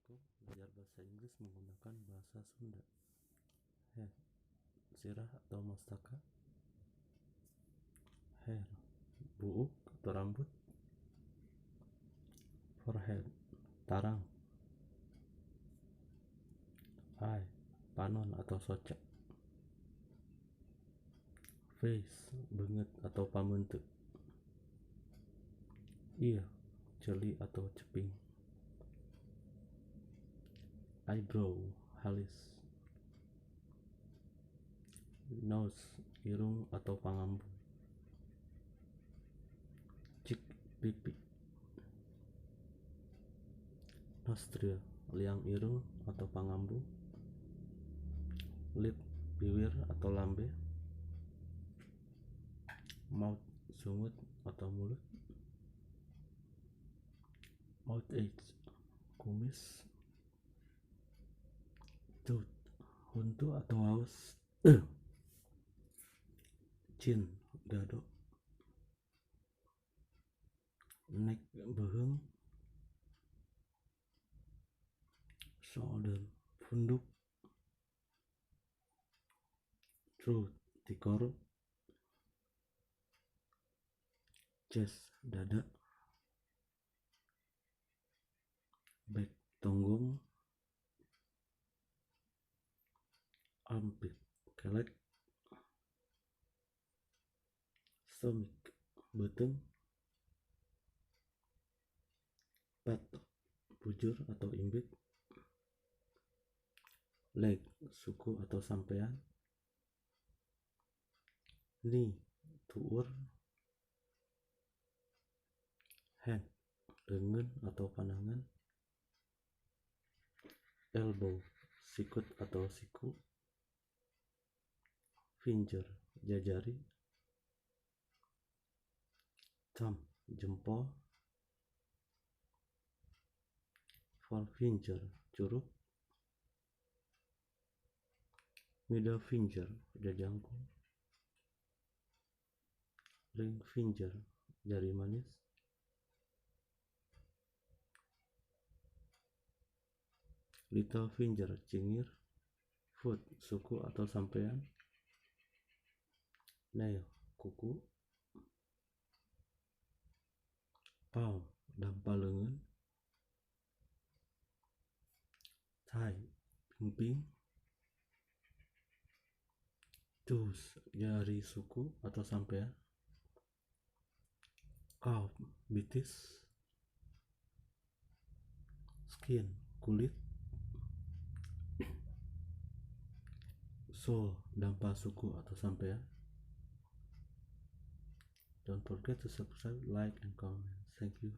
Assalamualaikum. Belajar bahasa Inggris menggunakan bahasa Sunda. Head, sirah atau mastaka. Hair, buuk atau rambut. Forehead, tarang. Eye, panon atau soca. Face, beungeut atau pameunteut. Ear, ceuli atau ceping. Eyebrow, halis. Nose, irung atau pangambung. Cheek, pipi. Nostril, liang irung atau pangambung. Lip, bibir atau lambe. Mouth, sungut atau mulut. Mouth edge, kumis. Tooth, huntu atau haus. Chin, gado. Neck, beuheung. Shoulder, punduk. Throat, tikor. Chest, dada. Back, tonggong. Armpit, kelek. Stomach, beuteung. Buttock, bujur atau imbit. Leg, suku atau sampean. Knee, tuur. Hand, leungeun atau panangan. Elbow, sikut atau siku. Finger, jajari. Thumb, jempol. Forefinger, curuk. Middle finger, jajangkung. Ring finger, jari manis. Little finger, cingir. Foot, suku atau sampean. Nail, kuku. Palm, dampa leungeun. Thigh, pingping. Toes, jari suku atau sampean. Calf, betis. Skin, kulit. Sole, dampa suku atau sampean. Don't forget to subscribe, like, and comment. Thank you.